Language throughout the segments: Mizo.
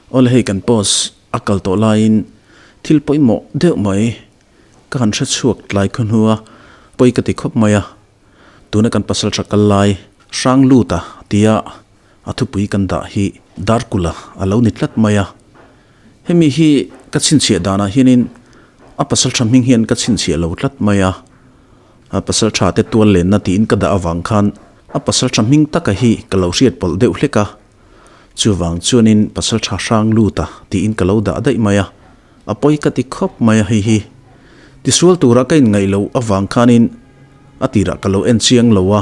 Awle hei kan post a kal tawh laiin thil pawimawh deuh mai ka han hre chhuak tlai khaw hnua pawi ka ti khawp mai a. Tuna kan pasal tha kal lai hrang lut a tia a thupui kan dah hi Darkula a lo ni tlat mai a. Hemi hi ka chhinchhiah danah hianin a pasal tha hming hian ka chhinchhiah lo tlat mai a. A pasal tha te tual lenna tiin ka dah avang khan a pasal tha hming taka hi ka lo hriat pawlh deuh hlek a. Chuvang chuanin pasal tha hrang lut a tiin ka lo dah daih mai a. A pawi ka ti khawp mai a hei hi. Tisual tura ka inngaih loh avang khanin a tirah ka lo en chiang lo a.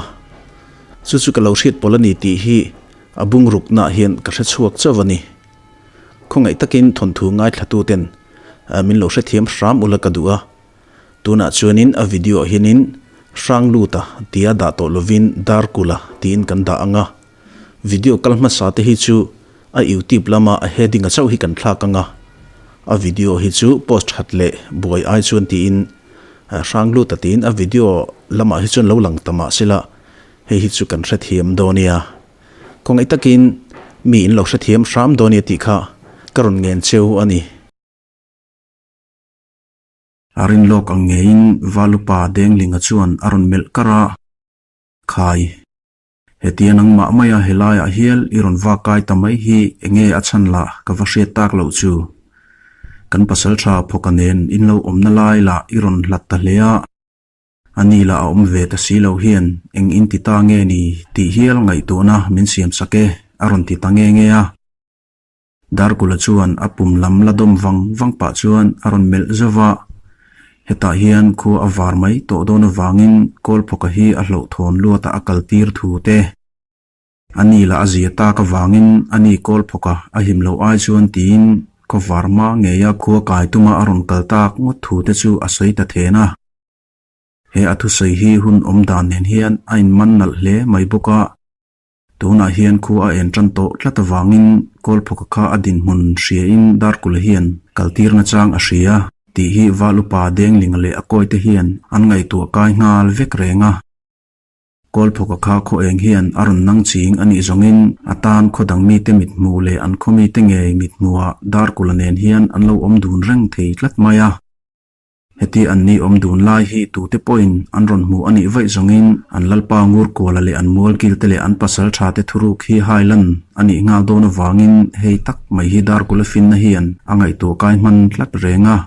Chu chu ka lo hriat pawlh a ni tih hi a bungruknaah hian ka hre chhuak chauh a ni. Khawngaih takin thawnthu ngaithlatuten min lo hrethiam hram ula ka duh a. Tunah chuanin a video ah hianin Hrangluta tia dah tawh lovin Darkula tiin kan dah ang a. Video kal hmasa te hi chu a youtube lama a heading a chauh hi kan thlak ang a. A video hi chu post that leh buai ai chuan tiin Hrangluta tiin a video lamah hi chuan lo lang ta mah sela hei hi chu kan hrethiam dawn nia. Khawngaih takin mi in lo hrethiam hram dawn nia tih kha ka rawn ngen cheu a ni. A rin lawk ang ngeiin Valupa Denglinga chuan a rawn melh kar a, Khai, hetia nangmah maia helaiah hial i rawn vak kai ta mai hi enge a chhan lah ka va hriat tak loh chu. Kan pasaltha phawka nen in lo awmna lai lah i rawn hlat ta hle a, a ni lah a awm ve ta si lo hian eng in ti ta nge ni tih hial ngaihtuahna min siam sak e a rawn ti ta nge nge a. Darkula chuan a pum lam la dawm vang vang pah chuan a rawn melh zauh a, hetah hian khua a var mai tawh dawn avangin Kawlphawka hi a hlauhthawn luatah a kal tir thu te. A ni lah a zia tak avangin a ni Kawlphawka a him loh ai chuan tiin khaw var hma ngeia khua kai tuma a rawn kal tak ngawt thu te chu a sawi ta then a. He a thusawi hi hun awm dan nen hian a inman nalh hle mai bawk a. Tunah hian khu a en tan tawh tlat avangin Kawlphawka kha a dinhmun hriain Darkula hian kaltirna chang a hria tih hi Val upa Denglinga leh a kawite hian an ngaihtuah kai nghal vek reng a. Kawlphawka kha khaw eng hian a rawn nang ching a nih zawngin a tan khaw dang mite mithmuh leh an khaw mite ngei mithmuhah Darkula nen hian an lo awm dun reng thei tlat mai a. Heti an ni awm dun lai hi tute pawhin an rawn hmu a nih vaih zawngin an Lalpa Ngurkuala leh an mualkil te leh an pasal tha te thuruk hi hailan a nih nghal dawn avangin hei tak mai hi Darkula finna hian a ngaihtuah kai hman tlat reng a.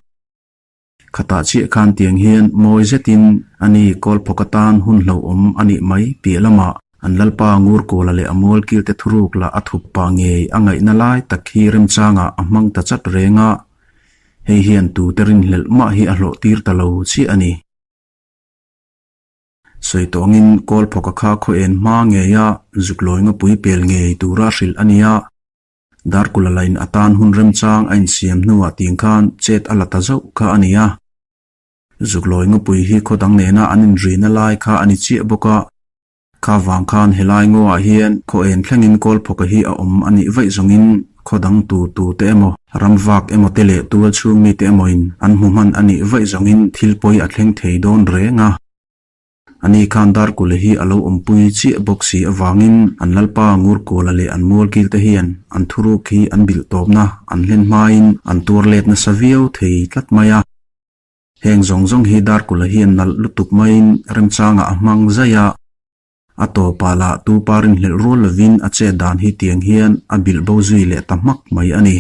Khatah chiah khan tiang hian mawi zetin a ni Kawlphawk atan hun hlauhawm a nih mai piah lamah an Lalpa Ngurkuala leh a mualkil te thuruk lah a thup pah ngei a ngaihna lai tak hi remchangah a hmang ta chat reng a. Hei hian tute rinhlelh mah hi a hlawh tir ta lo chiah a ni. Sawi tawngin Kawlphawka kha khaw en hma ngeia zuklawi ngapui pel ngei tura hrilh a ni a. Darkula lain a tan hun remchang a insiam hnuah ting khan chet a la ta zauh kha a ni a. Zuklawi ngapui hi khaw dang nena an inrina lai kha a ni chiah bawk a. Kha vang khan helai ngaw ah hian khaw en thlengin Kawlphawka hi a awm a nih vaih zawngin khaw dang tu tu te emaw, ram vak emaw te leh tual chhung mi te emaw in an hmu hman a nih vaih zawngin thil pawi a thleng thei dawn reng a. Ani khan Darkule hi a lo awmpui chiah bawk si avangin an Lalpa Ngurkuala leh an Mualkil te hian an thuruk hi an bilh tawpna an hlen hmain an tuar let nasa viau thei tlat mai a. Heng zawng zawng hi Darkula hian nalh lutuk maiin remchangah a hmang zaih a, a tawpah lah tu pa rinhlelh rual lovin a chet dan hi tiang hian a bilh bo zui leh ta hmak mai a ni.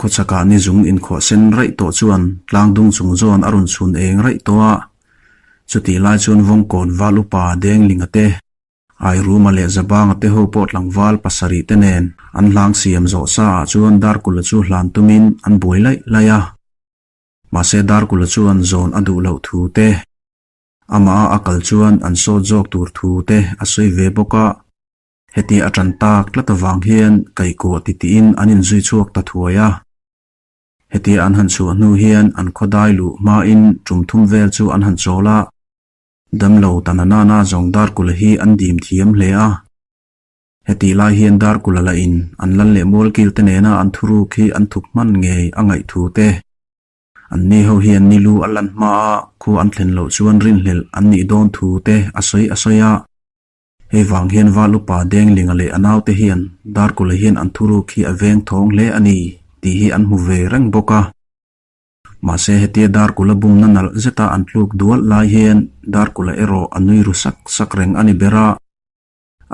Khawchhakah ni zung inkhawh sen raih tawh chuan tlangdung chung zawn a rawn chhun eng raih tawh a, chutih lai chuan Vawngkawn Val Upa Denglinga te, Airuma leh Zabanga te ho pawh tlangval pasarih te nen an hlang siam zawh sa ah chuan Darkula chu hlan tumin an buai laih laih a. Mahse Darkula chuan zawn a duh loh thu te, amah a a kal chuan an sawt zawk tur thu te a sawi ve bawk a. Heti a tan tak tlat avang hian kaihkuah titiin an inzui chhuak ta thuai a. Hetia an han chhuah hnu hian an khawdai luh hmain tum thum vel chu an han chawl a. Damlo ta na nana zawng Darkula hi an dim thiam hle a. Hetih lai hian Darkula lah in an lal leh mualkil te nena an thuruk hi an thup hman ngei a ngaih thu te. An ni ho hian ni lu a lan hma a khu an thlen loh chuan rinhlelh an nih dawn thu te a sawi a sawi a. Hei vang hian Val Upa Denglinga leh a naute hian Darkula hian an thuruk hi a veng thawng hle a ni tih hi an hmu ve reng bawk a. Mahse hetia Darkula bumna nalh zeta an tluk dual lai hian Darkula erawh a nui ru sak sak reng a ni ber a.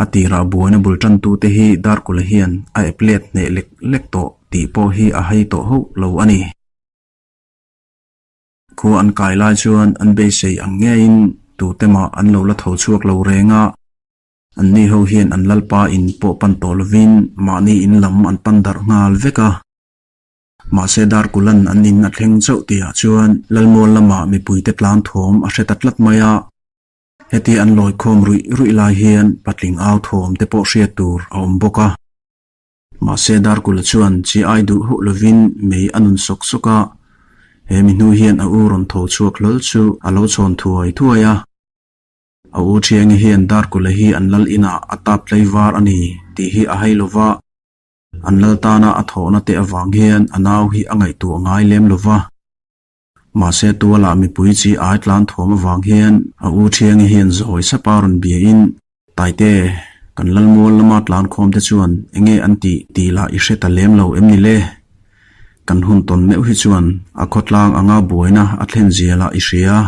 A tirah buaina bul tantute hi Darkula hian a ep let hneh lek lek tawh tih pawh hi a hai tawh hauh lo a ni. Khua an kai lai chuan an beisei ang ngeiin tute mah an lo la tho chhuak lo reng a, anni ho hian an lalpa in pawh pan tawh lovin mahni in lam an pan darh nghal vek a. Mahse Darkulan an in a thleng chauh tihah chuan Lalmual lamah mipuite tlan thawm a hre ta tlat mai a. Heti an lawi khawm ruih ruih lai hian patling au thawm te pawh hriat tur a awm bawk a. Mahse Darkula chuan chi ai duh hauh lovin mei a nun sawk sawk a, he mi hnu hian a u rawn tho chhuak hlawl chu a lo chhawn thuai thuai a. A u Thiangi hian Darkula hi an lal inah a tap tlaivar a ni tih hi a hai lova, an lal tana a thawhna te avang hian a nau hi a ngaihtuah ngai lem lova. Mahse tualah mipui chi ai tlan thawm avang hian a u Thiangi hian zawi sapa rawn biain, Taite, kan Lalmual lama tlan khawm te chuan enge an tih tih lah i hre ta lem lo em ni le? Kan hun tawn meuh hi chuan a khawtlang anga buaina a thlen zia lah i hria.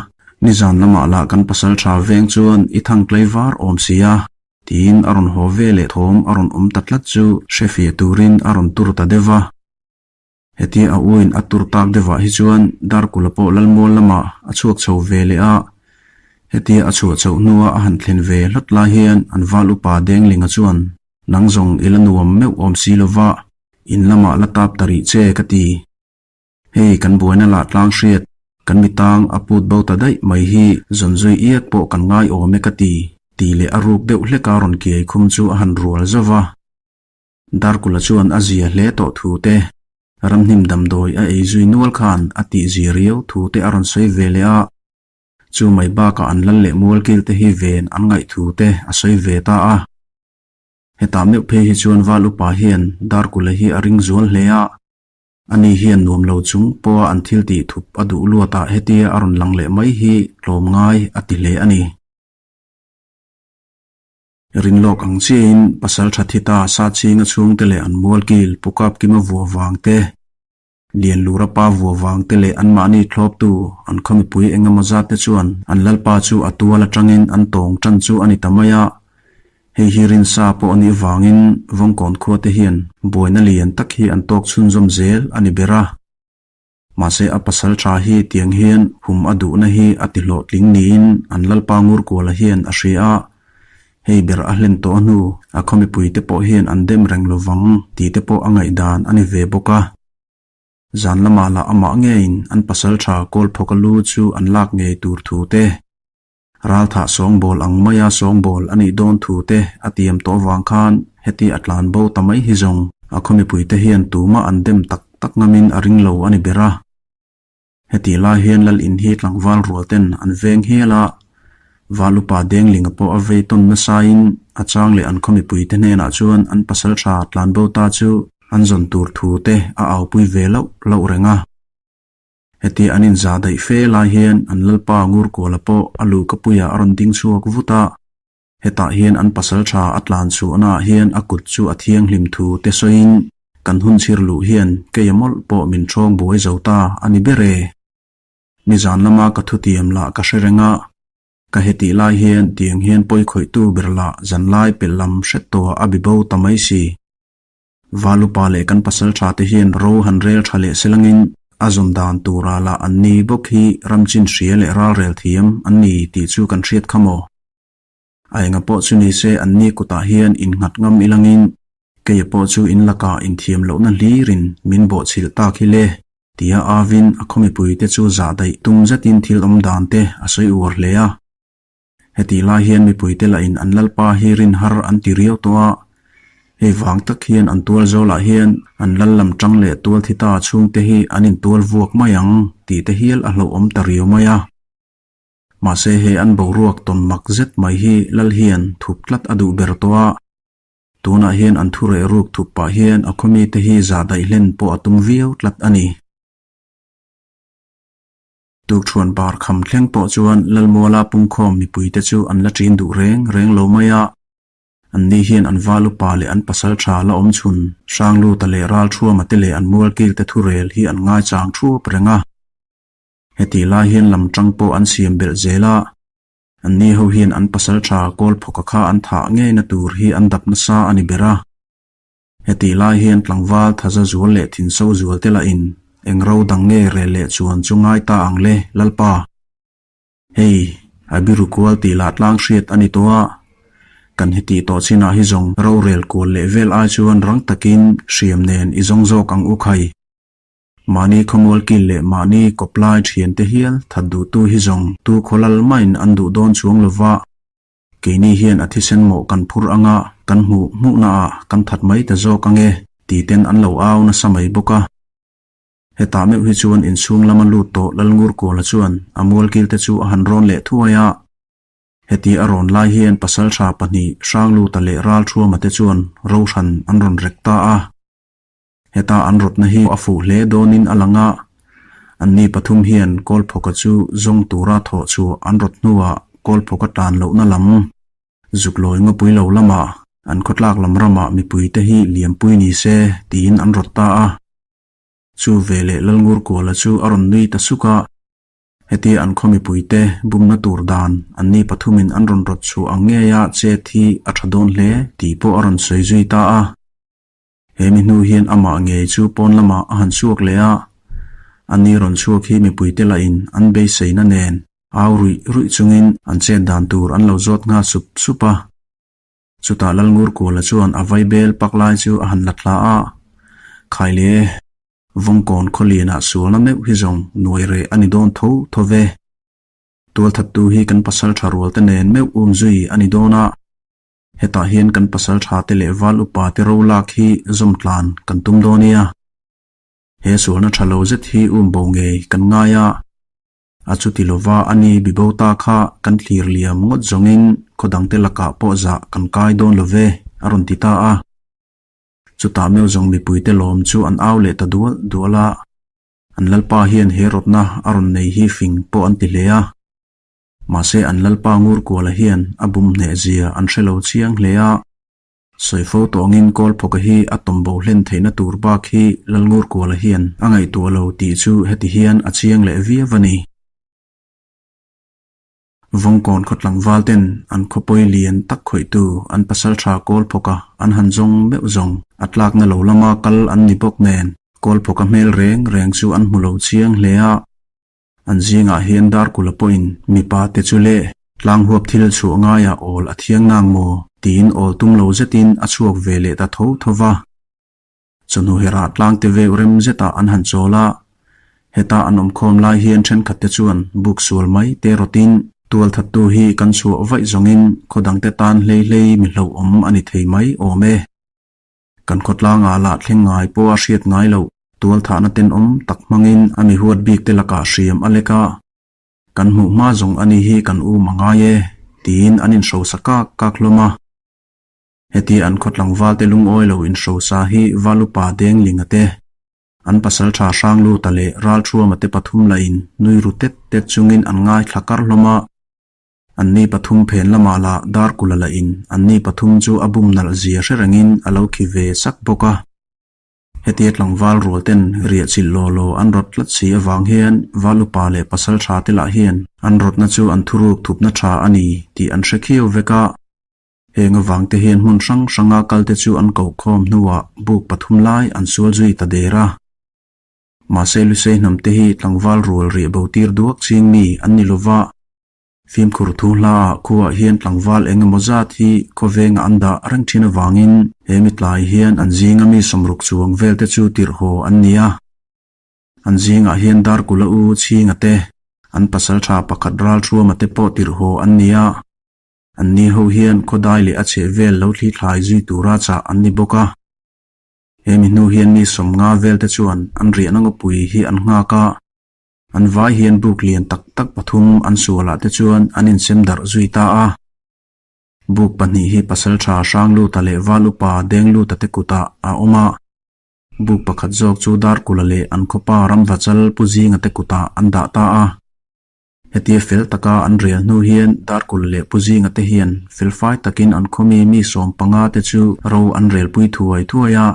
Nizan lamah lah kan pasal tha veng chuan i thang tlei var awm sia, tiin a rawn haw ve leh thawm a rawn awm ta tlat chu hre fiah turin a rawn tur ta deuh va. Hetia a uin a tur tak deuhah hi chuan Darkula pawh Lalmual lamah a chhuak chho ve leh a. Hetia a chhuah chhoh hnua a han thlen ve hlawt lai hian an val upa Denglinga chuan, Nang zawng i la nuam meuh awm si lova, in lamah la tap ta rih che ka ti. Hei kan buaina lah tlang hriat, kan mi tang a put bo ta daih mai hi zawn zui iak pawh kan ngai awm e ka ti, tih leh a ruk deuh hleka rawn kiai khum chu a han rual zauh va. Darkula chuan a zia hle tawh thu te, ramhnim damdawi a ei zui nual khan a tih zia riau thu te a rawn sawi ve leh a. Chu mai bakah an lal leh mualkil te hi ven an ngaih thu te a sawi ve ta a. Hetah meuh phei hi chuan Val upa hian Darkula hi a ring zual hle a. Ani hian nuam lo chung pawha an thil tih thup a duh luatah hetia a rawn lang leh mai hi tlawm ngai a ti hle a ni. Rinlawk ang chiahin pasal tha thi ta sa chinga chhungte leh an mualkil pu Kapkima vua vang te, Lianlura pa vua vang te leh anmahni thlawptu an khaw mipui eng emaw zat te chuan an lalpa chu a tual atangin an tawng tan chu a ni ta mai a. Hei hi rinsa pawh a nih vangin Vawngkawn khua te hian buaina lian tak hi an tawk chhunzawm zel a ni ber a. Mahse a pasal tha hi tiang hian hum a duhna hi a ti hlawhtling niin an lalpa Ngurkuala hian a hria a, hei ber a hlen tawh hnu a khaw mipuite pawh hian an dem reng lo vang tih te pawh a ngaihdan a ni ve bawk a. Zan lamah lah amah ngeiin an pasal tha Kawlphawka lu chu an lak ngei tur thu te, Ralthah sawngbawl ang maia sawngbawl a nih dawn thu te a tiam tawh avang khan heti a tlan bo ta mai hi zawng a khaw mipuite hian tumah an dem tak tak ngamin a ring lo a ni ber a. Hetih lai hian Lal in hi tlangval rual ten an veng hial a, Val upa Denglinga pawh a vei tawn nasain a chang leh an khaw mipuite hnenah chuan an pasaltha tlan bo ta chu an zawn tur thu te a aupui ve loh loh reng a. Heti an inzah daih fe lai hian an lalpa Ngurkuala pawh a luhkapuiah a rawn ding chhuak vut a. Hetah hian an pasal tha a tlan chhuahnaah hian a kut chu a thianghlim thu te sawiin, Kan hun chhir luh hian keia mawlh pawh min ṭhawng buai zo ta a ni ber e. Nizan lama ka thutiam lah ka hre reng a, ka hetih lai hian tiang hian pawikhawihtu ber lah zanlai pelh lam hret tawhah a bibo ta mai si. Valupa leh kan pasal tha te hian ro han rel tha leh selangin a zawn dan tura lah an ni bawk hi ramchin hria leh ralrel thiam an ni tih chu kan hriat kha maw? A enga pawh chu ni se an ni kutah hian innghat ngam ilangin keia pawh chu in lakah inthiam lohna hlirin min bawhchhilh tak hi le tia avin a khaw mipuite chu zah daih tum zetin thil awm dan te a sawi uar hle a. Hetih lai hian mipuite lahin an lalpa hi rin har an ti riau tawh a, hei vang tak hian an tual zawlah hian an lal lam tang leh tual thi ta chhungte hi an intual vuak mai ang tih te hial a hlauhawm ta riau mai a. Mahse hei an boruak tawn mak zet mai hi lal hian thup tlat a duh ber tawh a, tunah hian an thu reh ruk thup pah hian a khaw mite hi zah daih hlen pawh a tum viau tlat a ni. Tukṭhuan bar kham thleng pawh chuan Lalmuala pungkhawm mipuite chu an la ṭin duh reng reng lo mai a. Anni hian an val upa leh an pasal tha la awm chhun Hrangluta leh Ralthuama te leh an mualkil te thurel hi an ngaichang thuap reng a. Hetih lai hian lam tang pawh an siam belh zel a, anni ho hian an pasal tha Kawlphawka kha an thah ngeina tur hi an dap nasa a ni ber a. Hetih lai hian tlangval thaza zual leh thinso zual te lahin eng ro dang nge rel leh chuan chu ngai ta ang le, Lalpa. Hei, a biru kual tih lah tlang hriat a ni tawh a, kan hetih tawh chinah hi zawng rorel kual leh vel ai chuan rang takin hriam nen i zawng zawk ang u khai. Mahni khawmual kil leh mahni kawplai thiante hial that duhtu hi zawng tu khawlal maiin an duh dawn chuang lova, keini hian a thisen mawh kan phur anga kan hmuh hmuhnaah kan that mai ta zawk ange titen an lo au nasa mai bawk a. Hetah meuh hi chuan inchhung lama lut tawh Lalngurkuala chuan a mualkilte chu a han rawn leh thuai a. Heti a rawn lai hian pasaltha pahnih Hrangluta leh Ralthuama te chuan Rohran an rawn rek ta a. Heta an rawtna hi a fuh hle dawnin a lang a, anni pathum hian Kawlphawka chu zawng tura thawh chhuah an rawt hnuah Kawlphawka tan lohna lam, Zuklawi ngawpui lo lamah an khawtlak lam ramah mipuite hi liampui ni se tiin an rawt ta a. Chu veleh Lalngurkuala chu a rawn nui ta suk a, hetia an khaw mipuite bumna tur dan anni pathumin an rawn rawt chhuah ang ngeia chet hi a tha dawn hle tih pawh a rawn sawi zui ta a. He mi hnu hian amah ngei chu pawn lamah a han chhuak leh a, ani rawn chhuak hi mipuite lahin an beiseina nen au ruih ruih chungin an chet dan tur an lo zawt nghal sup sup a. Chutah Lalngurkuala chuan a vaibel pak lai chu a han la thla a, Khaile, Vawngkawn khawlianah sualna meuh hi zawng nuai reh a ni dawn tho tho ve. Tualthattu hi kan pasal tha rualte nen meuh um zui a ni dawn a. Hetah hian kan pasal tha te leh val upa te ro lak hi zawm tlan kan tum dawn nia. He sualna tha lo zet hi um bo ngei kan ngai a. A chuti lova a ni bibo ta kha kan thlir liam ngawt zawngin khaw dangte lakah pawh zah kan kai dawn lo ve, a rawn ti ta a. Chutah meuh zawng mipuite lawm chu an au leh ta dual dual a. An lalpa hian he rawtna a rawn nei hi fing pawh an ti hle a. Mahse an lalpa Ngurkuala hian a bum hneh zia an hre lo chiang hle a. Sawifo tawngin Kawlphawka hi a tawmbo hlen theihna tur bak hi Lal Ngurkuala hian a ngaihtuah lo tih chu heti hian a chiang leh viau a ni. Vawngkawn khaw tlangval ten an khawpawi lian tak khawihtu an pasaltha Kawlphawka an han zawng meuh zawng a tlakna lo lama kal an ni bawk nen Kawlphawka hmel reng reng chu an hmu lo chiang hle a. An zingah hian Darkula pawhin mipa te chu le tlang huap thil chhuah ngaiah awl a thiang ngang maw tiin awl tum lo zetin a chhuak ve leh ta tho tho va. Chawhnu herah tlang te veuh rem zetah an han chawl a, heta an awmkhawm lai hian thenkhat te chuan buk sual mai te rawtin tualthattu hi kan chhuah vaih zawngin khaw dangte tan hlei hlei mi hlauhawm a ni thei mai awm e. Kan khawtlangah lah thleng ngai pawh a hriat ngai loh. Tualthahna tenawm tak hmangin a mi huat bik te lakah hriam a lek a, kan hmuh hma zawng a ni hi kan um a ngai e, tiin an inhrosa kak kak hlawm a. Hetia an khaw tlangval te lungawi lo inhrosa hi Valupa Denglinga te, an pasaltha Hrangluta leh Ralthuama te pathum lahin nui ru tet tet chungin an ngaithla kar hlawm a. Anni pathum phen lamah lah Darkula lahin anni pathum chu a bum nalh zia hre rengin a lo khi ve sak bawk a. Hetia tlangval rual ten riah chilh law law an rawt tlat si avang hian val upa leh pasal tha te lah hian an rawtna chu an thuruk thupna tha a ni tih an hre khiau vek a. Heng avang te hian hmun hrang hranga kal te chu an koh khawm hnuah buk pathum lai an sual zui ta der a. Mahse Lusei hnam te hi tlangval rual riah bo tir duak ching mi an ni lova. Fimkhur thu hlaah khuaah hian tlangval eng emaw zat hi khawvengah an dah reng thin avangin he mitlai hian an zinga mi sawmruk chuang velte chu tirh haw an ni a. An zingah hian Darkula u Chhinga te, an pasaltha pakhat Ralthuama te pawh tirh haw an ni a. Anni ho hian khawdai leh a chheh vel lo thlithlai zui tura chah an ni bawk a. He mi hnu hian mi sawmnga velte chuan an riahna ngawpui hi an nghak a. An vai hian buk lian tak tak pathum an sualah te chuan an insem darh zui ta a. Buk pahnih hi pasaltha Hrangluta leh Val upa Dengluta te kutah a awm a. Buk pakhat zawk chu Darkula leh an khawpa Ramvachal Pu Zinga te kutah an dah ta a. Hetia fel taka an rel hnu hian Darkul leh Pu Zinga te hian felfai takin an khawmi mi 15 te chu ro an relpui thuai thuai a.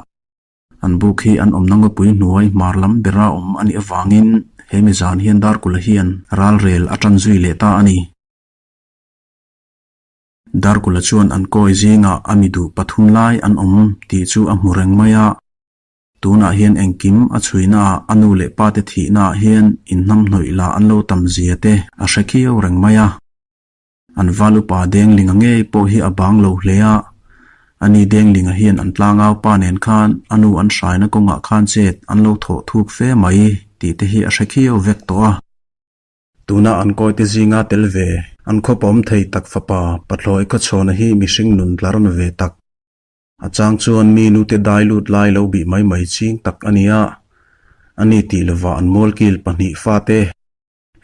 An buk hi an awmna ngawpui hnuai hmar lam bera awm a nih avangin he mi zan hian Darkula hian ral rel a tan zui leh ta a ni. Darkula chuan an kawi zingah a mi duh pathum lai an awm tih chu a hmu reng mai a. Tunah hian engkim a chhuinaah a nu leh pa te thihnaah hian inhnamhnawih lah an lo tam zia te a hre khiau reng mai a. An val upa Denglinga ngei pawh hi a bang lo hle a, ani Denglinga hian an tlangau pa nen khan a nu an hraina kawngah khan chet an lo thawh thuk fe mai tih te hi a hre khiau vek tawh a. Tuna an kawite zinga tel ve an khawpawm thei tak fapa Pathlawi Khawchhawna hi mihring nun tlarna ve tak. A chang chuan mi nute dai lut lai lo bih mai mai ching tak a ni a, ani tih lovah an mualkil pahnih fate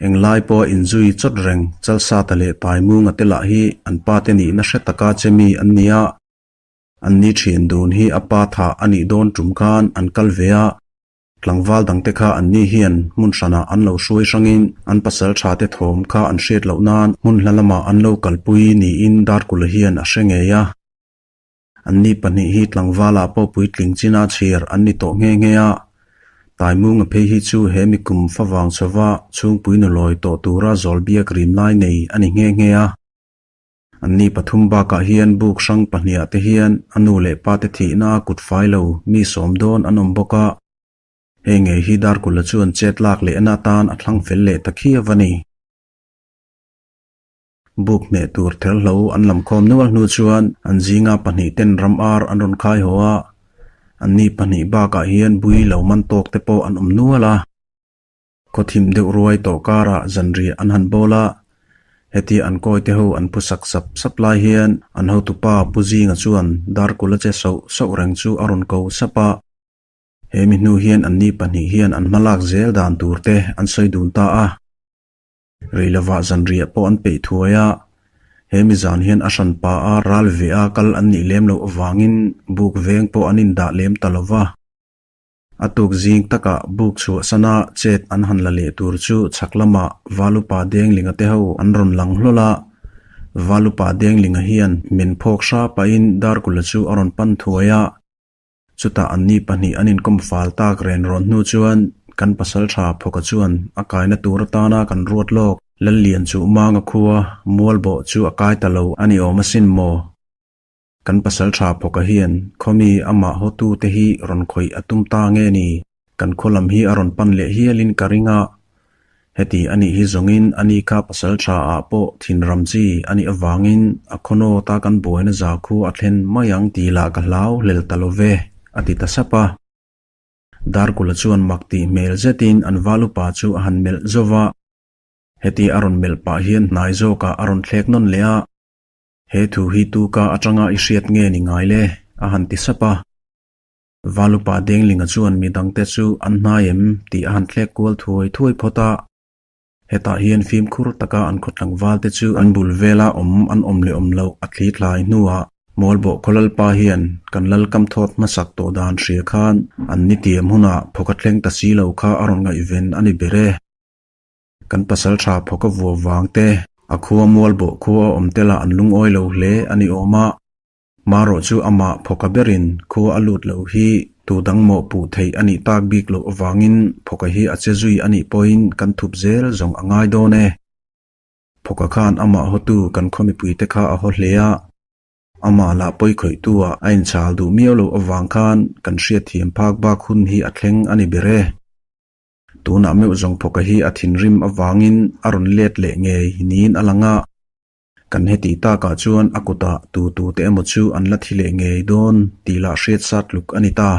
englai pawha inzui chawt reng Chalsata leh Taimunga te lah hi an pate nihna hre taka che mi an ni a, an ni thian dun hi a pa thah a nih dawn tum khan an kal ve a. Tlangval dangte kha anni hian hmun hranah an lo hruai hrangin an pasal thate thawm kha an hriat loh nan hmun hla lamah an lo kalpui niin Darkula hian a hre ngei a. Anni pahnih hi tlangvalah pawh puitling china chhiar an ni tawh nghe nghe a. Taimunga phei hi chu he mi kum favang chhova chhungpui nulawi tawh tura zawlbiak rim lai nei a ni nghe nghe a. Anni pathum bakah hian buk hrang pahniah te hian a nu leh pa te thihna a kut fai lo mi sawm dawn an awm bawk a. Hei ngei hi Darkula chuan chet lak lehna atan a thlang fel leh ta khiau a ni. Buk hneh tur therhlo an lam khawm nual hnu chuan an zinga pahnih ten ram ar an rawn khai haw a, anni pahnih bakah hian bui lo man tawk te pawh an awm nual a. Khawthim deuh ruai tawh karah zanriah an han bawl a, heti an kawi te ho an phu sak sap sap lai hian an hotupa Pu Zinga chuan Darkula che sauh sauh reng chu a rawn ko sap a. He mi hnu hian anni pahnih hian an hmalak zel dan tur te an sawi dun ta a. Rei lovah zanriah pawh an peih thuai a, he mi zan hian a hran pa a ral ve a kal an nih lem loh avangin buk veng pawh an indah lem ta lo va. A tuk zing takah buk chhuahsana chet an han la leh tur chu chhak lamah Valupa Denglinga te ho an rawn lang hlawl a, Valupa Denglinga hian min phawk hra pahin Darkula chu a rawn pan thuai a. Chutah anni pahnih an inkawm fal tak ren rawn hnu chuan kan pasal tha Phawka chuan a kaina tur atana kan ruat lawk. Lallian chu Manga khua Mualbawh chu a kai ta lo a ni awm asin maw? Kan pasal tha Phawka hian khawmi amah hawtu te hi rawn khawih a tum ta nge ni? Kan khaw lam hi a rawn pan leh hialin ka ring a, heti a nih hi zawngin a ni kha pasal tha ah pawh thinram chi a nih avangin a khaw nawta kan buaina za khu a thlen mai ang tih lah ka hlau hlel ta lo ve, a ti ta sap a. Darkula chuan mak tih hmel zetin an val upa chu a han melh zauh va. Heti a rawn melh pah hian hnai zawkah a rawn thlek nawn leh a, He thu hi tuka atanga i hriat nge ni ngai le? a han ti sap a. Valupa Denglinga chuan mi dangte chu an hnai em tih a han thlek kual thuai thuai phawt a. Hetah hian fimkhur taka an khaw tlangvalte chu an bul vela awm an awm leh awm loh a thli thlai hnuah Mawlbawh khaw lalpa hian kan lal kam thawt hmasak tawh dan hria khan an ni tiam hunah phawk a thleng ta si lo kha a rawn ngaihven a ni ber e. Kan pasal tha phawk a vuah vang te, a khua Mualbawh khua a awm te lah an lungawi lo hle a ni awm a. Marawh chu amah phawka berin khua a lut loh hi tu dang mawh puh theih a nih tak bik loh avangin phawka hi a che zui a nih pawhin kan thup zel zawng a ngai dawn e. Phawka khan amah hawtu kan khaw mipuite kha a haw hle a, amah lah pawi khawihtu ah a inchhal duh miau loh avang khan kan hriatthiam phak bak hun hi a thleng a ni ber e. Tunah meuh zawng phawka hi a thinrim avangin a rawn let leh ngei niin a lang a. Kan heti takah chuan a kutah tu tu te emaw chu an la thi leh ngei dawn tih lah hriat sa tluk a ni ta.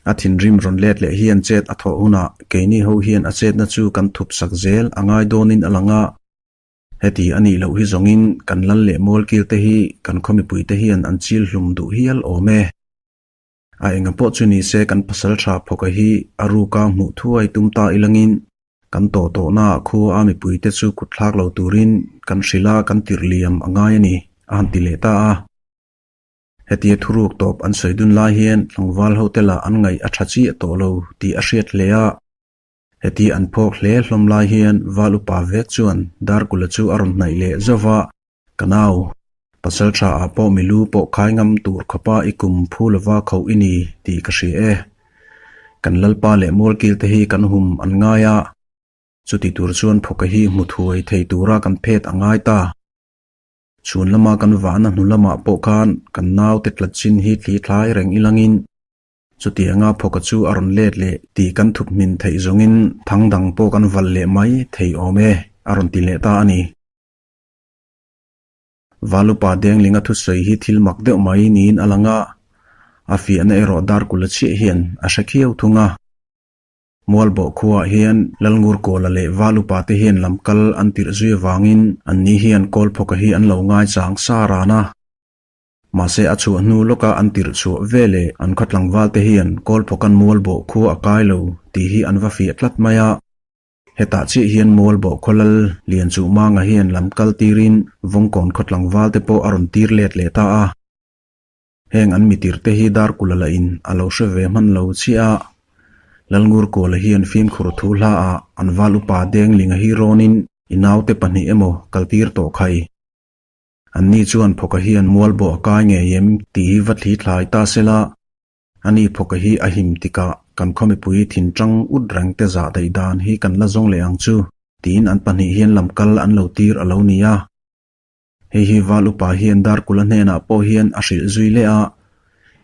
A thinrim rawn let leh hian chet a thawh hunah keini ho hian a chetna chu kan thup sak zel a ngai dawnin a lang a. Heti a nih loh hi zawngin kan lal leh mualkil te hi kan khaw mipui te hian an chil hlum duh hial awm e. A enga pawh chu ni se kan pasal tha phawka hi a ruka hmuh thuai tum ta ilangin kan tawh tawhnaah khua a mipuite chu kut thlak lo turin kan hrilh a kan tirh liam a ngai a ni, a han ti leh ta a. Hetia thuruk tawp an sawi dun lai hian tlangval ho te lah an ngaih a tha chiah tawh lo tih a hriat hle a. Heti an phawk hle hlawm lai hian Val upa vek chuan Darkula chu a rawn hnaih leh zauh va, Ka nau, pasal tha ah pawh milu pawh khai ngam tur khawpa i kum phu lova khoh i ni tih ka hria e. Kan Lalpa leh Mualkil te hi kan hum an ngai a, chuti tur chuan phawka hi hmu thuai thei tura kan phet a ngai ta. Chhun lama kan vahna hnu lamah pawh khan kan naute tlat chin hi thli thlai reng ilangin Chutianga phawka chu a rawn let leh tih kan thup hmin theih zawngin thang dang pawh kan valh leh mai thei awm e, a rawn ti leh ta a ni. Valupa Denglinga thusawi hi thil mak deuh mai niin a lang a, a fiahna erawh Darkula chiah hian a hre khiau thung a. Mualbawh khuaah hian Lalngurkawla leh Valupa te hian lam kal an tirh zui avangin anni hian Kawlphawka hi an lo ngaichang sa ran a. Mahse a chhuah hnu lawka an tirh chhuah ve leh an khaw tlangval te hian Kawlphawkan Mualbawh khua a kai lo tih hi an va fiah tlat mai a. Hetah chiah hian Mualbawh khaw lal Lianchuhmanga hian lam kal tirin Vawngkawn khaw tlangval te pawh a rawn tir let leh ta a. Heng an mitir te hi Darkula lah in a lo hre ve hman lo chiah a. Lalngurkawla hian fimkhur thu hla ah an val upa Denglinga hi rawnin i naute pahnih emaw kal tir tawh khai. Anni chuan Phawka hian mualbawh a kai ngei em tih hi va thli thlai ta se la, ani Phawka hi a him tikah kan khaw mipui thin tang ut reng te zah daih dan hi kan la zawng leh ang chu tiin an pahnih hian lam kal an lo tir a lo ni a. Hei hi Val upa hian Darkula hnenah pawh hian a hrilh zui leh a,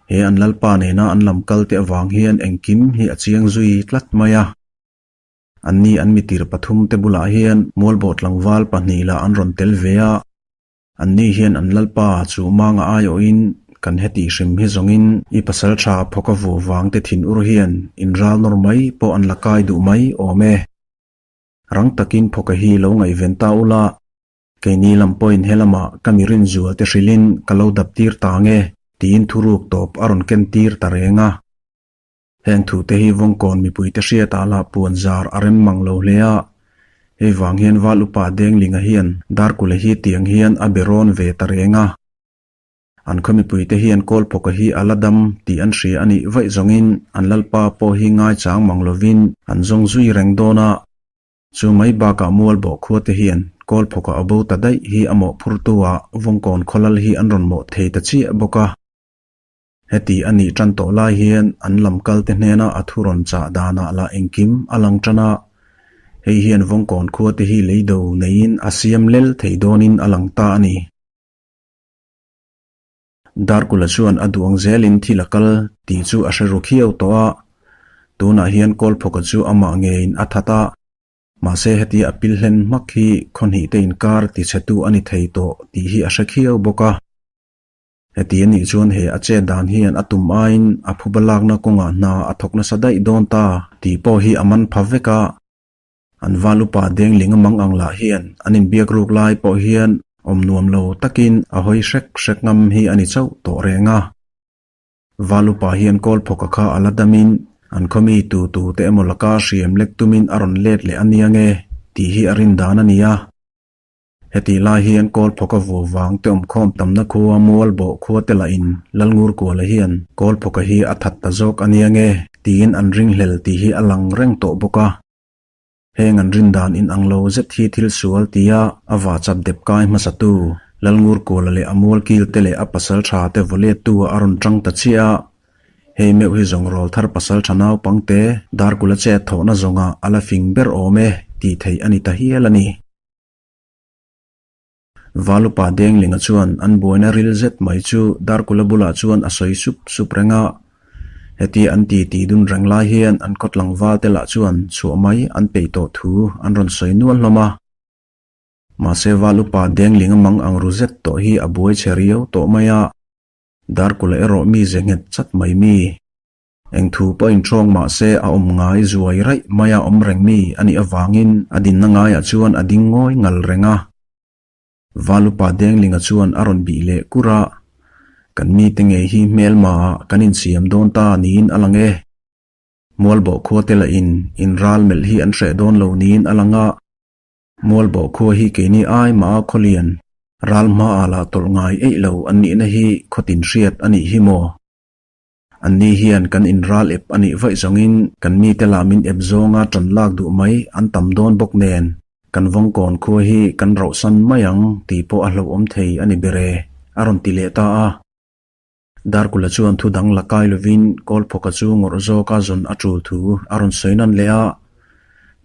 he an lalpa nena an lam kal te avang hian engkim hi a chiang zui tlat mai a. Anni an mitir pathum te bulah hian Mualbawh tlangval pahnih lah an rawn tel ve a, anni hian an lalpa chu manga aiawhin kan heti hrim hi zawngin i pasal tha phawk a vuah vang te thin ur hian inral nawr mai pawh an la kai duh mai awm e. Rang takin phawka hi lo ngaihven ta ula, keini lam pawhin helamah ka mi rinzual te hrilhin ka lo dap tir ta nge tiin thuruk tawp a rawn ken tir ta reng a. Heng thute hi Vawngkawn mipuite hriatah lah puan zar a rem mang lo hle a, hei vang hian Val Upa Denglinga hian Darkula hi tiang hian a be rawn ve ta reng a. An khaw mipuite hian Kawlphawka hi a la dam tih an hria a nih vaih zawngin an lalpa pawh hi ngaichang mang lovin an zawng zui reng dawn a. Chu mai bakah Mualbawh khuate hian Kawlphawka a bo ta daih hi a mawhphurtu ah Vawngkawn khawlal hi an rawn mawh thei ta chiah bawk a. Heti a nih tan tawh lai hian an lam kalte hnena a thu rawn chah danah lah engkim a lang tan a, hei hian Vawngkawn khuate hi leido neiin a siam lel thei dawnin a lang ta a ni. Darkula chuan a duh ang zelin thil a kal tih chu a hre ru khiau tawh a, tunah hian Kawlphawka chu amah ngeiin a that a, mahse heti a pil hlen hmak hi khaw hnih te inkar tichhetu a ni thei tawh tih hi a hre khiau bawk a. Heti a nih chuan he a chet dan hian a tum aiin a phuba lakna kawngah hna a thawk nasa daih dawn ta tih pawh hi a man pha vek a. An val upa Dengling a mang ang lah hian an inbiak ruk lai pawh hian awm nuam lo takin a hawi hrek hrek ngam hi a ni chauh tawh reng a. Val upa hian Kawlphawka kha a la damin an khawmi tu tu te emaw laka hriam lek tumin a rawn let leh a nia nge tih hi a rin dan a ni a. Hetih lai hian Kawlphawka vuah vang te awmkhawm tamna khua Mualbawh khua te lah in Lalngurkuala hian Kawlphawka hi a that ta zawk a nia nge tiin an ringhlel tih hi a lang reng tawh bawk a. Heng an rin dan in ang lo zet hi thil sual tia a vah chap dep kai hmasatu Lalngurkuala leh a mualkil te leh a pasal tha te vawlettu ah a rawn tang ta chiah a. Hei meuh hi zawng rawl thar pasal tha naupangte Darkula chet thawhna zawngah a la fing ber awm e tih theih a ni ta hial a ni. Valupa Denglinga chuan an buaina ril zet mai chu Darkula bulah chuan a sawi sup sup reng a. Hetia an ti ti dun reng lai hian an khaw tlangval te lah chuan chhuah mai an peih tawh thu an rawn sawi nual hlawm a. Mahse Valupa Denglinga mang ang ru zet tawh hi a buai chhe riau tawh mai a. Darkula erawh mi ze nghet chat mai mi. Eng thu pawh inṭhawng mah se a awm ngai zuai raih mai a awm reng mi a nih avangin a dinna ngaiah chuan a ding ngawi ngal reng a. Valupa Denglinga chuan a rawn bih leh kur a, Kan mite ngei hi hmelma ah kan insiam dawn ta niin a lang e. Mualbawh khua te lah in inral melh hi an hreh dawn lo niin a lang a. Mualbawh khua hi keini ai mah a khawlian ral hmaah lah tawlh ngai eih lo an nihna hi khawtin hriat a nih hi maw? Anni hian kan inral ep a nih vaih zawngin kan mite lah min ep zawnga ṭan lak duh mai an tam dawn bawk nen kan Vawngkawn khua hi kan rauhsan mai ang tih pawh a hlauhawm thei a ni ber e, a rawn ti leh ta a. Darkula chuan thu dang la kai lovin Kawlphawka chu ngawrh zawka zawn a ṭul thu a rawn sawi nan leh a.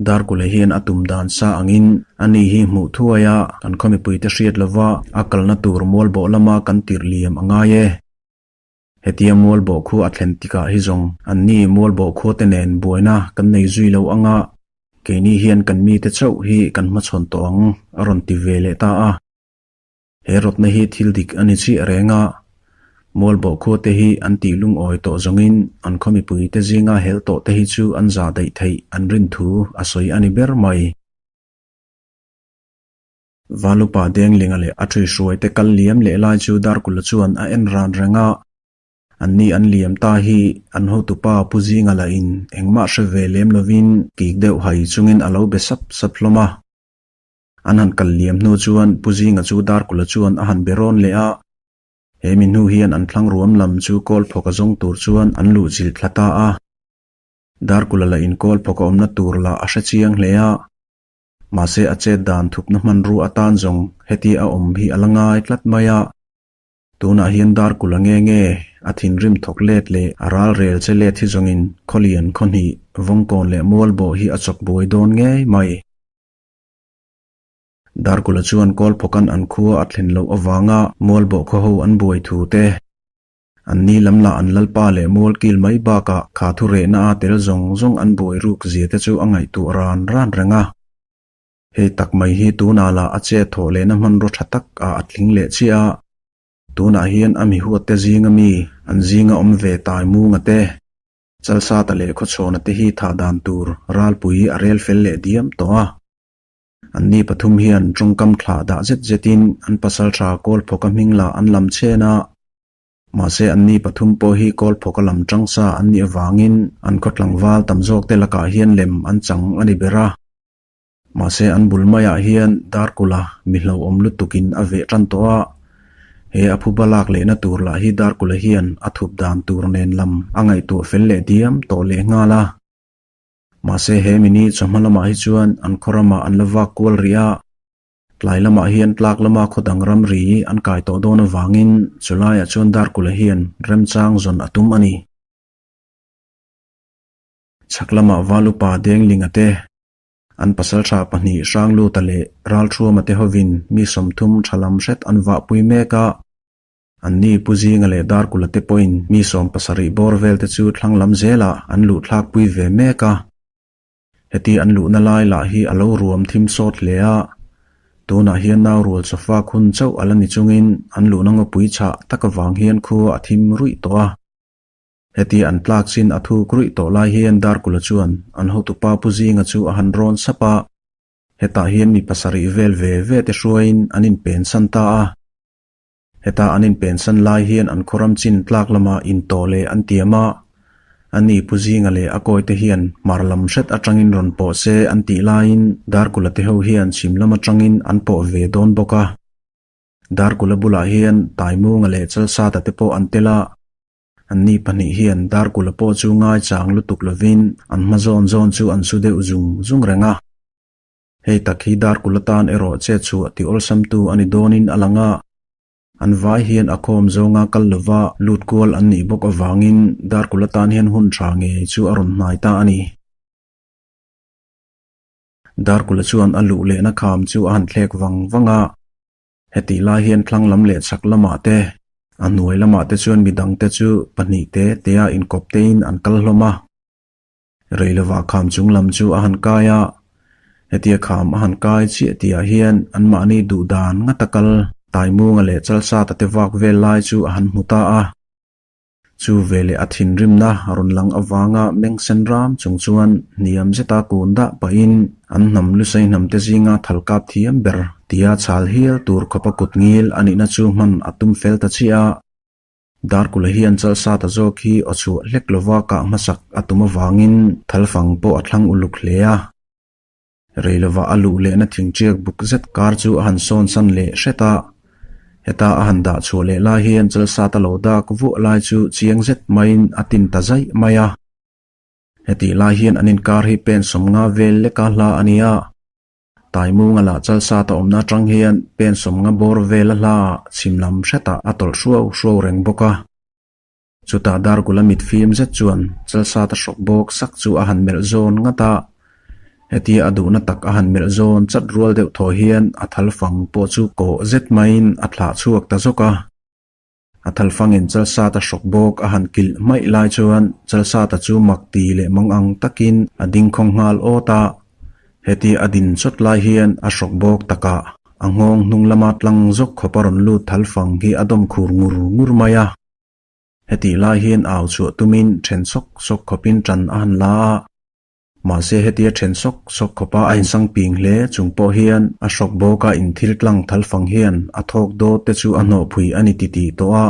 Darkula hian a tum dan sa angin ani hi hmuh thuai a, kan khaw mipuite hriat lova a kalna tur mualbawh lama kan tirh liam a ngai e. Hetia mualbawh khu a thlen tikah hi zawng anni mualbawh khuate nen buaina kan nei zui lo anga keini hian kan mite chauh hi kan hmachhawn tawh ang a rawn ti ve leh ta a. He rawtna hi thil dik a ni chiah reng a, mualbawh khuate hi an tih lungawi tawh zawngin an khaw mipuite zinga hel tawh te hi chu an zah daih theih an rin thu a sawi a ni ber mai. Valupa Denglinga leh a ṭhuihruaite kal liam leh lai chu Darkula chuan a en ran reng a. Anni an liam ta hi an hotupa Pu Zinga lahin engmah hre ve lem lovin kik deuh hai chungin a lo be sap sap hlawm a. An han kal liam hnu chuan Pu Zinga chu Darkula chuan a han be rawn leh a. He mi hnu hian an thlang ruam lam chu kawl phawk a zawng tur chuan an luh chilh thla ta a. Darkula lahin kawl phawk a awmna tur lah a hre chiang hle a. Mahse a chet dan thupna hmanrua atan zawng heti a awm hi a la ngai tlat mai a. Tunah hian Darkula nge nge a thinrim thawk let leh a ral rel che let hi zawngin Khawlian khawhnih Vawngkawn leh Mualbawh hi a chawk buai dawn ngei mai. Darkula chuan Kawlphawkan an khua a thlen loh avanga Mualbawh khaw ho an buai thu te, Anni lam lah an lalpa leh mual kil mai bakah kha thu rehna a tel zawng zawng an buai ruk zia te chu a ngaihtuah ran ran reng a. Hei tak mai hi tunah lah a che thawh lehna hmanraw tha tak ah a tling leh chiah a. Tunah hian a mi huat te zinga mi an zinga awm ve tai munga te, Chalsata leh Khawchhawna te hi thah dan tur ralpui a rel fel leh diam tawh a. Anni pathum hian tawngkam thlah dah zet zetin an pasaltha Kawlphawka hming lah an lam chhen a. Mahse anni pathum pawh hi Kawlphawka lam tang sa an nih avangin an khaw tlangval tam zawk te lakah hian lem an chang a ni ber a. Mahse an bul maiah hian Darkula mi hlauhawm lutukin a veh tan tawh a. He a phuba lak lehna tur lah hi Darkula hian a thup dan tur nen lam a ngaihtuah fel leh diam tawh lehnghal a. Mahse he mini chawhma lamah hi chuan an khaw ramah an la vak kual rih a, tlai lamah hian tlak lama khaw dang ramri an kai tawh dawn avangin chulaiah chuan Darkula hian remchang zawn a tum a ni. Chhak lamah Valupa Denglinga te, an pasaltha pahnih Hrangluta leh Ralthuama te hovin mi 30 tha lam hret an vahpui mek a, Anni Pu Zinga leh Darkula te pawhin mi 70 bawr vel te chu thlang lam zelah an luh thlakpui ve mek a. Heti an luhna lai lah hi a lo ruam thim sawt hle a, tunah hian nau rual chawfa khun chauh a la ni chungin an luhna ngawpui chhah tak avang hian khua a thim ruih tawh a. Heti an tlak chin a thuk ruih tawh lai hian Darkula chuan an hotupa Pu Zinga chu a han rawn sap a, hetah hian mi pasarih vel ve ve te hruaiin an inpensan ta a. Heta an inpensan lai hian an khawram chin tlak lama intawh leh an tiam a, a ni Pu Zinga leh a kawite hian hmar lam hret atangin rawn pawh se an tih laiin Darkula te ho hian chhim lam atangin an pawh ve dawn bawk a. Darkula bulah hian Taimunga leh Chalsata te pawh an tel a, anni pahnih hian Darkula pawh chu ngaichang lutuk lovin an hma zawn zawn chu an su deuh zung zung reng a. Hei tak hi Darkula tan erawh che chhuah ti awlsamtu a ni dawnin a lang a, an vai hian a khawm zawnga kal lova lut kual an nih bawk avangin Darkula tan hian hun tha ngei chu a rawn hnai ta a ni. Darkula chuan a luh lehna kham chu a han thlek vang vang a, hetih lai hian thlang lam leh chhak lamah te, a hnuai lamah te chuan midangte chu pahnih te tea inkawp tein an kal hlawm a. Reilovah kham chung lam chu a han kai a, hetia kham a han kai chiah tihah hian anmahni duh dan ngata kal Taimunga leh Chalsata te vak vel lai chu a han hmu ta a. Chu veleh a thinrimna rawn lang avanga meng sen ram chung chuan hniam zeta kun dah pahin an hnam lusei hnam te zinga thal kap thiam ber tia chhal hial tur khawpa kut ngil a nihna chu hman a tum fel ta chiah a. Darkula hian Chalsata zawk hi aw chhuah hlek lova kah hmasak a tum avangin thalfang pawh a thlang uluk hle a. Rei lova a luh lehna thingṭiak buk zet kar chu a han sawn san leh hret a. Heta a han dah chhuah leh lai hian Chalsata lo dak vuah lai chu chiang zet maiin a tin ta zaih mai a. Hetih lai hian an inkar hi pen 50 vel leka hla a ni a. Taimunga lah Chalsata awmna atang hian pen 50 bawr vela hla ah chhim lam hretah a tawlh hruau hruau reng bawk a. Chutah Darkula mit fim zet chuan Chalsata hrawk bawk sak chu a han melh zawn ngat a. Hetia a duhna tak a han melh zawn chat rual deuh thaw hian a thal fang pawh chu kawh zet maiin a thlah chhuak ta zawk a. A thalfangin Chalsata hrawk bawk a han kilh hmaih lai chuan Chalsata chu mak ti leh mang ang takin a ding khawng nghal awt a. Hetia a din chawt lai hian a hrawk bawk takah a nghawng hnung lama tlang zawk khawp a rawn lut thalfang hi a dawm khur ngur ngur mai a. Hetih lai hian au chhuah tumin then sawk sawk khawpin tan a han la a. Mahse hetia then sawk sawk khawpa a insang ping hle chung pawh hian a hrawk bawka inthil tlang thal fang hian a thawk dawt te chu a hnawhphui a ni titih tawh a.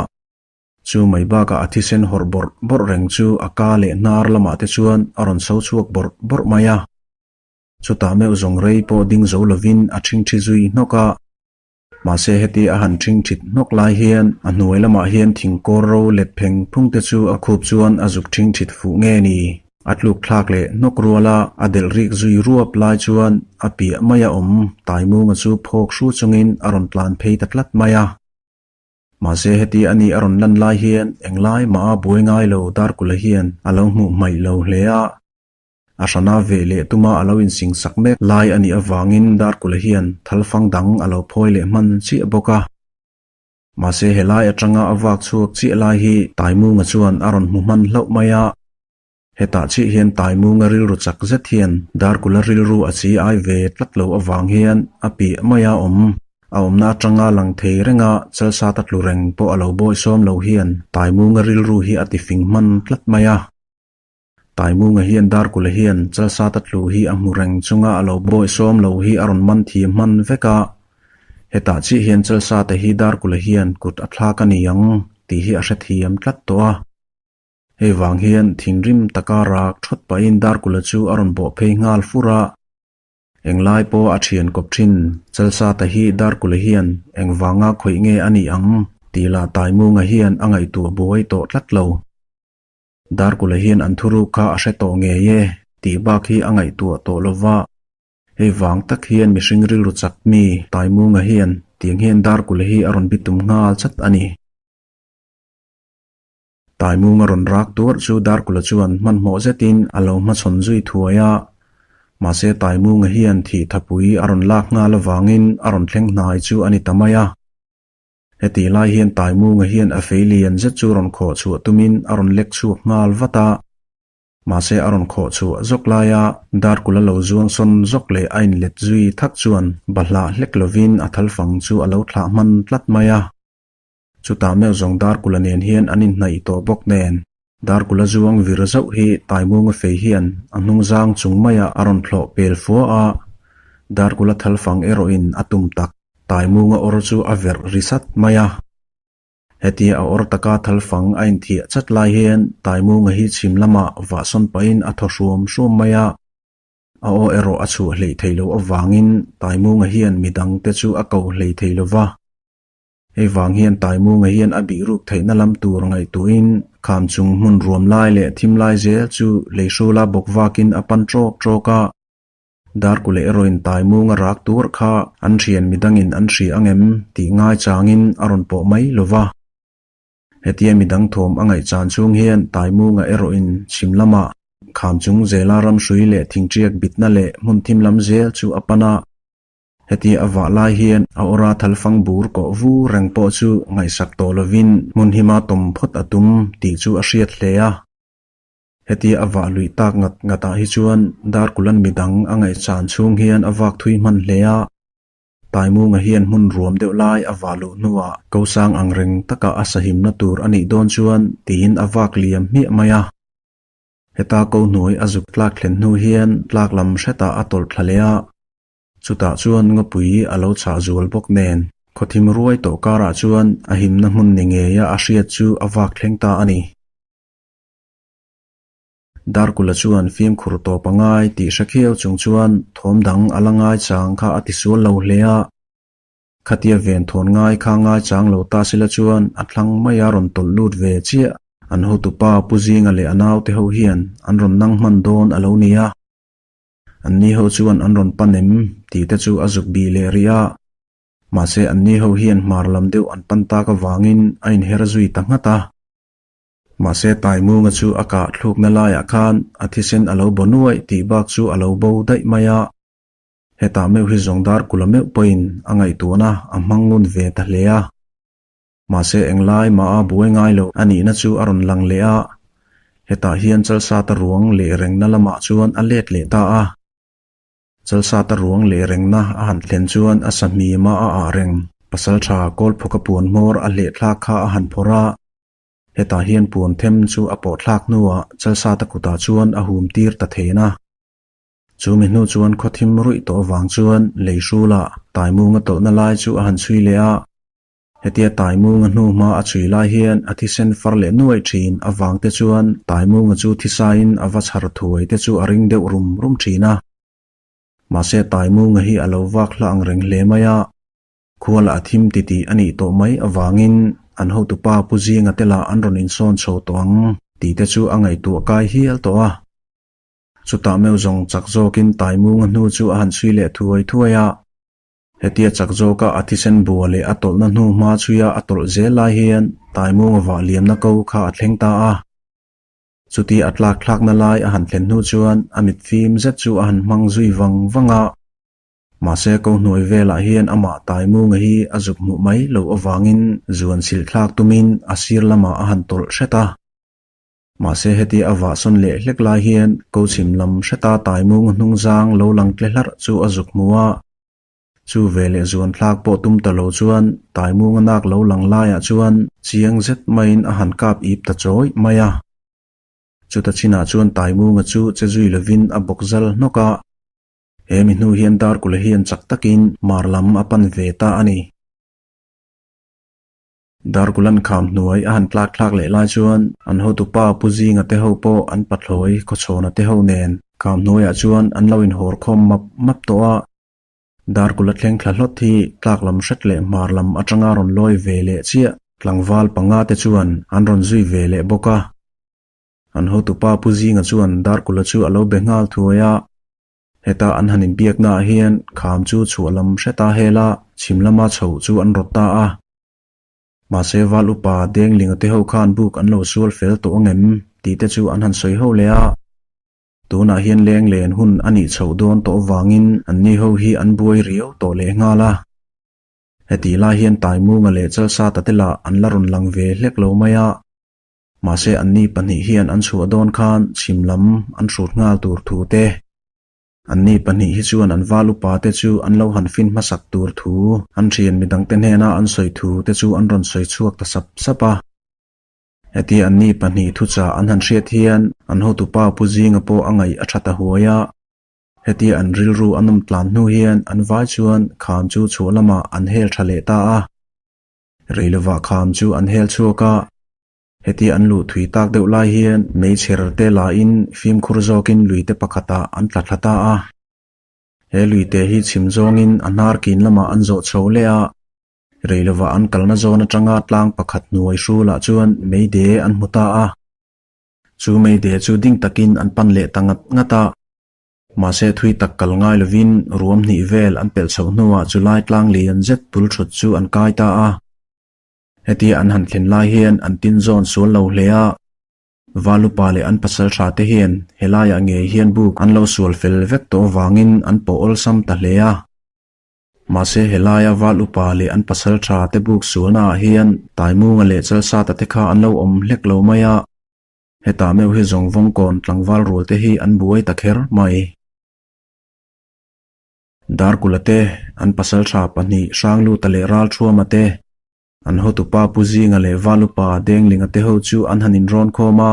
Chu mai bakah a thisen hawrh bawrh bawrh reng chu a ka leh hnar lamah te chuan a rawn so chhuak bawrh bawrh mai a. Chutah meuh zawng rei pawh ding zo lovin a ṭhingṭhi zui hnawk a. Mahse heti a han ṭhing ṭhit hnawk lai hian a hnuai lamah hian thingkawr ro let pheng phung te chu a khup chuan a zuk ṭhing ṭhit fuh nge ni? A tluk thlak leh hnawk ruala a delh rik zui ruap lai chuan a piah mai a awm Taimunga chu phawk hru chungin a rawn tlan phei ta tlat mai a. Mahse heti a ni a rawn lan lai hian englai mah a buai ngai lo Darkula hian a lo hmuh hmaih lo hle a. A hrana veh leh tuma a lo insing sak mek lai a nih avangin Darkula hian thalfang dang a lo phawi leh hman chiah bawk a. Mahse helai atanga a vak chhuak chiah lai hi Taimunga chuan a rawn hmu hman hlauh mai a. Hetah chiah hian Taimunga rilru chak zet hian Darkula rilru a chi ai ve tlat lo avang hian a piah mai a awm. A awmna atanga lang thei renga Chalsata tlu reng pawh a lo bawisawm lo hian Taimunga rilru hi a tifing hman tlat mai a. Taimunga hian Darkula hian Chalsata tlu hi a hmu reng chunga a lo bawisawm lo hi a rawn man thiam hman vek a. Hetah chiah hian Chalsata hi Darkula hian kut a thlak a ni ang tih hi a hrethiam tlat tawh a. Hei vang hian thinrim taka rak thawt pahin Darkula chu a rawn bawh phei nghal fur a. Englai pawh a thian kawp thin Chalsata hi Darkula hian engvanga khawih nge a nih ang tih lah Taimunga hian a ngaihtuah buai tawh tlat lo. Darkula hian an thuruk kha a hre tawh ngei e tih bak hi a ngaihtuah tawh lo va. Hei vang tak hian mihring rilru chak mi Taimunga hian tiang hian Darkula hi a rawn bitum nghal chat a ni. Taimunga rawn rak tuarh chu Darkula chuan hmanhmawh zetin a lo hmachhawn zui thuai a. Mahse Taimunga hian thih thapui a rawn lak nghal avangin a rawn thleng hnai chu a ni ta mai a. Hetih lai hian Taimunga hian a fei lian zet chu rawn khawh chhuah tumin a rawn lek chhuak nghal vat a. Mahse a rawn khawh chhuah zawk laia Darkula lo zuang sawn zawk leh a inlet zui thak chuan bahlah hlek lovin a thalfang chu a lo thlah hman tlat mai a. Chutah meuh zawng Darkula nen hian an inhnaih tawh bawk nen, Darkula zuang vir zauh hi Taimunga fei hian a hnungzang chung maiah a rawn thlawh pel fua a, Darkula thalfang erawhin a tum tak. Taimunga awr chu a verh ri sat mai a. Hetia a awr taka thalfang a inthiah chat lai hian Taimunga hi chhim lamah vahsawn pahin a thaw hruam hruam mai a. A aw erawh a chhuah hleih thei loh avangin Taimunga hian midangte chu a ko hlei thei lo va. Hei vang hian Taimunga hian a bih ruk theihna lam tur ngaihtuahin kham chung hmun ruam lai leh thim lai zel chu leihrula bawk vakin a pan ṭawk ṭawk a. Darkule erawhin Taimunga rak tur kha an thian midangin an hria ang em tih ngai changin a rawn pawh mai lo va. Hetia midang thawm a ngaih chan chhung hian Taimunga erawhin chhim lamah kham chung zela ramhrui leh thingṭiak bitna leh hmun thim lam zel chu a pan a. Hetia a vah lai hian a awra thalfang bur kawh vu reng pawh chu ngaihsak tawh lovin hmun hima tawm phawt a tum tih chu a hriat hle a. Hetia a vah luih tak ngat ngatah hi chuan Darkulan midang a ngaihchan chhung hian a vak thui hman hle a. Taimunga hian hmun ruam deuh lai a vah luh hnuah Kosang ang reng taka a sahimna tur a nih dawn chuan tiin a vak liam hmiah mai a. Heta ko hnuai a zuk tlak thlen hnu hian tlak lam hretah a tawlh thla leh a. Chutah chuan ngawpui a lo chhah zual bawk nen, khawthim ruai tawh karah chuan a himna hmun ni ngeia a hriat chu a vak thleng ta a ni. Darkula chuan fimkhur tawp a ngai tih hre khiau chung chuan thawm dang a la ngai chang kha a tisual lo hle a. Khatia ven thawn ngai kha ngai chang lo ta sila chuan a thlang maia rawn tawlh lut ve chiah. An hotupa Pu Zinga leh a naute ho hian an rawn nang hman dawn a lo ni a. Anni ho chuan an rawn pan em tih te chu a zuk bih leh rih a. Mahse anni ho hian hmar lam deuh an pan tak avangin a inher zui ta nghat a. Mahse Taimunga chu a kah thlukna laiah khan a thisen a lo bo nuaih tih bak chu a lo bo daih mai a. Hetah meuh hi zawng dar kula meuh pawhin a ngaihtuahna a hmang ngun ve ta hle a. Mahse englai mah a buai ngai lo a nihna chu a rawn lang leh a, hetah hian Chalsata ruang leh rengna lamah chuan a let leh ta a. Chalsata ruang leh rengna a han thlen chuan a sahmima a ah reng. Pasaltha Kawlphawka puan hmawr a hleh thlak kha a han phawrh a, hetah hian puan them chu a pawh thlak hnuah Chalsata kutah chuan a hum tir ta then a. Chu mi hnu chuan khaw thim ruih tawh avang chuan lei hrulah Taimunga tawlhna lai chu a han chhui leh a. Hetia Taimunga hnu hma a chhui lai hian a thisen far leh nuaih thin avang te chuan Taimunga chu thisain a va chhar thuai te chu a ring deuh rum rum thin a. Mahse Taimunga hi a lo vak hla ang reng hle mai a, khuala a thim titih a nih tawh mai avangin an hotupa Pu Zinga te lah an rawn insawn chho tawh ang tih te chu a ngaihtuah kai hial tawh a. Chutah meuh zawng chak zawkin Taimunga hnu chu a han chhui leh thuai thuai a. Hetia chak zawka a thisen bua leh a tawlhna hnu hma chhuia a tawlh zel lai hian Taimunga vah liamna ko kha a thleng ta a. Chuti a tlak thlakna lai a han thlen hnu chuan a mit fim zet chu a han hmang zui vang vang a. Mahse ko hnuai velah hian amah Taimunga hi a zuk hmuh mai loh avangin zuan silh thlak tumin a sir lamah a han tawlh hret a. Mahse heti a vahsawn leh hlek lai hian ko chhim lam hreta Taimunga hnungzang lo lang tle hlarh chu a zuk hmu a. Chu ve leh zuan thlak pawh tum ta lo chuan Taimunga nak lo lang laiah chuan chiang zet maiin a han kap ip ta chawi mai a. Chuta chinah chuan Taimunga chu che zui lovin a bawk zal hnawk a. He mi hnu hian Darkula hian chak takin mar lam a pan ve ta a ni. Darkulan kham hnuai a han tlak thlak leh lai chuan an hotupa Pu Zinga te ho pawh an pathlawi Khawchhawna te ho nen kham hnuaiah chuan an lo inhawr khawm map map tawh a. Darkula thleng thla hlawt hi tlak lam hret leh hmar lam atanga rawn lawi ve leh chiah tlangval panga te chuan an rawn zui ve leh bawk a. An hotupa Pu Zinga chuan Darkula chu a lo be nghal thuai a. Heta an han inbiaknaah hian kham chu chhuah lam hreta hela chhim lama chhoh chu an rawt ta a. Mahse Val upa Denglinga te ho khan buk an lo sual fel tawh ang em tih te chu an han sawi ho leh a. Tunah hian leng len hun a nih chhoh dawn tawh avangin anni ho hi an buai riau tawh leh nghal a. Hetih lai hian Taimunga leh Chalsata te lah an la rawn lang ve hlek lo mai a. Mahse anni pahnih hian an chhuah dawn khan chhim lam an hrut nghal tur thu te, anni pahnih hi chuan an val upa te chu an lo han fin hmasak tur thu an thian midangte hnena an sawi thu te chu an rawn sawi chhuak ta sap sap a. Hetia anni pahnih thuchah an han hriat hian an hotupa Pu Zinga pawh a ngaih a tha ta huai a. Hetia an rilru a nawm tlan hnu hian an vai chuan kham chu chhuah lamah an hel tha leh ta a. Rei lovah kham chu an hel chhuak a. Hetia an luh thui tak deuh lai hian meichher te lahin fimkhur zawkin luite pakhatah an tla thla ta a. He luite hi chhim zawngin a hnar kin lamah an zawh chho leh a. Rei lovah an kalna zawn atanga tlang pakhat hnuai hrulah chuan meide an hmu ta a. Chu meide chu ding takin an pan leh ta ngat ngat a. Mahse thui tak kal ngai lovin ruam hnih vel an pelh chhoh hnuah chulai tlang lian zet bul thut chu an kai ta a. Hetia an han thlen lai hian an tin zawn sual lo hle a, Valupa leh an pasal tha te hian helaiah ngei hian buk an lo sual fel vek tawh avangin an pawh awlsam ta hle a. Mahse helaia Valupa leh an pasal tha te buk sualnaah hian Taimunga leh Chalsata te kha an lo awm hlek lo mai a, hetah meuh hi zawng vawngkawn tlangval rual te hi an buai ta kher mai. Darkula te, an pasaltha pahnih Hrangluta leh Ralthuama te, an hotupa Pu Zinga leh Valupa Denglinga te ho chu an han inrawn khawm a.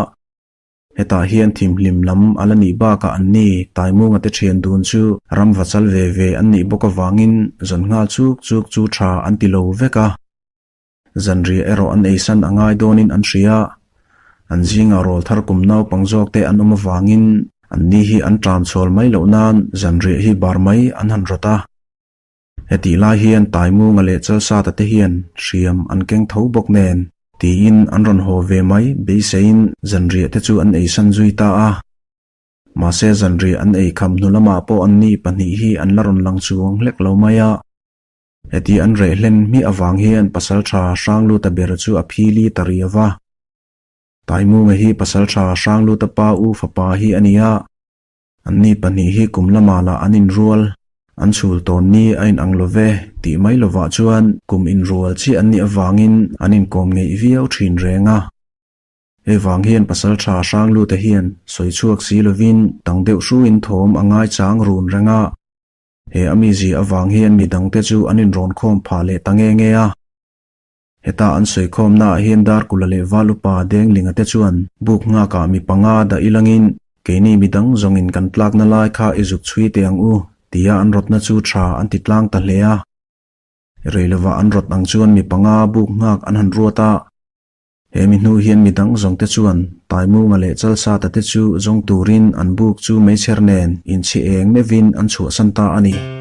Hetah hian thimhlim lam a la nih bakah an ni Taimunga te thian dun chu ram va chal ve ve an nih bawk avangin zawn nghal chuk chuk chu tha an ti lo vek a. Zanriah erawh an eisan a ngai dawnin an hria. An zingah rawl thar kum naupang zawkte an awm avangin anni hi an ṭam chhawl mai loh nan zanriah hi bar mai an han rawt a. Hetih lai hian Taimunga leh Chalsata te hian hriam an keng tho bawk nen tiin an rawn haw ve mai beiseiin zanriah te chu an eisan zui ta a. Mahse zanriah an eikham hnu lamah pawh anni pahnih hi an la rawn lang chuang hlek lo mai a. Heti an reh hlen hmiah avang hian pasaltha Hrangluta ber chu a phili ta riau va. Taimunga hi pasaltha Hrangluta pa u fapa hi a ni a. Anni pahnih hi kum lamah lah an inrual, an chhul tawn ni a inang lo ve tih mai lovah chuan kum inrual chiah an nih avangin an inkawm ngeih viau thin reng a. Hei vang hian pasaltha Hranglute hian sawi chhuak si lovin tang deuh hruin thawm a ngaichang run reng a. He a mizia avang hian midangte chu an inrawn khawm phah leh ta nge nge a. Heta an sawikhawmnaah hian Darkula leh Valupa Denglinga te chuan buk nghakah mi panga dah ilangin keini midang zawngin kan tlakna lai kha i zuk chhui teh ang u tia an rawtna chu tha an ti tlang ta hle a. Rei lovah an rawt ang chuan mi panga buk nghak an han ruat a. He mi hnu hian midang zawngte chuan Taimunga leh Chalsata te chu zawng turin an buk chu meichher nen inchhi eng meuhin an chhuahsan ta a ni.